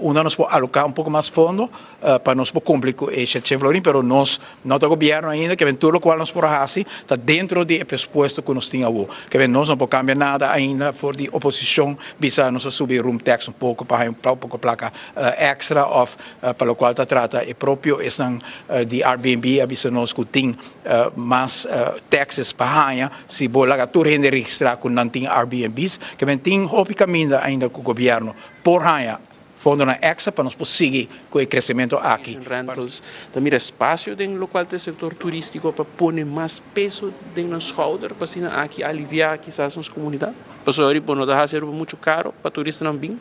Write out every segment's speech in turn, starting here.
Unda nos por aloká un poko mas fondo pa nos por kumpli ku e 700 florin, pero nos no ta gobièrnu ainda, ke ben tur lokual nos por a hasi ta dentro di e presupuesto ku nos tin awor. Ke ben nos no por kambia nada ainda for di oposishon bisa nos a subi room tax un poko pa haña un poko plaka èkstra òf pa lokual ta trata e propio esnan di Airbnb a bisa nos ku tin mas taxes pa haña si bo laga tur hende registrá ku nan tin Airbnbs. Ke ben tin hopi kaminda ainda ku gobièrnu por haña fondonan extra pa nos por sigui ku e kresementu aki. Rentals ta mira espasio den lokual ta e sektor turístiko pa pone mas peso den nan skouder pa asina aki aliviá kisas nos komunidat. Pasobra bo no ta hasi Aruba muchu karo pa turistanan bin.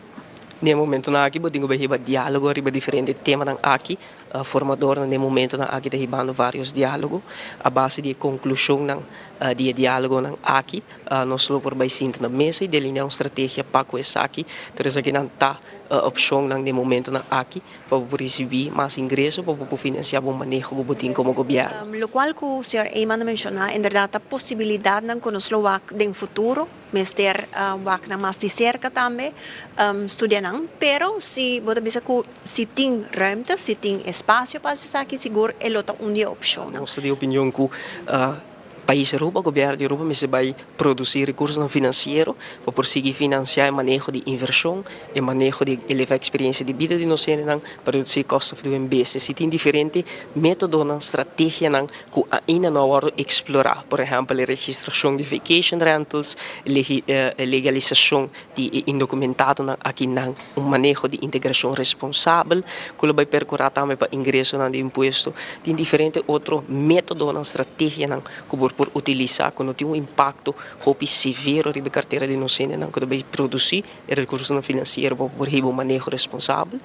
Den e momentonan aki bo tin ku bai hiba diálogo riba diferente temanan aki. Formadornan den e momentonan aki ta hibando vários diálogo. A base di e konklushonnan di e diálogonan aki nos lo por bai sinta na mesa i delineá un strategia pa ku esaki. Tur esakinan ta opshonnan den e momentonan aki pa bo por risibí mas ingreso pa bo por finansiá bo maneho ku bo tin komo gobièrnu. Lokual ku señor Eman a menshoná enbèrdat ta posibilidatnan ku nos lo wak den futuro. Mester wak nan mas di serka tambe, studia nan. Pero si bo ta bisa ku si tin ruimte, si tin espasio pa hasi esaki, sigur e lo ta un di e opshonnan. Nos ta di opinion ku pais Aruba, gobièrnu di Aruba mester bai produsí rekursonan finansiero pa por sigui finansiá e maneho di invershon, e maneho di elevá eksperensia di bida di nos hendenan, pa redusí cost of doing business. Si tin diferente métodonan, strategianan ku ainda no a wòrdu eksplorá, por ehèmpel e registrashon di vacation rentals, legalisashon di e indokumentadonan akinan, un maneho di integrashon responsabel ku lo bai perkurá tambe pa ingresonan di impuesto. Tin diferente otro métodonan, strategianan ku bo por utilisá ku no tin un impakto hopi severo riba e kartera di nos hendenan ku ta bai produsí e rekursonan finansiero pa por hiba un maneho responsabel.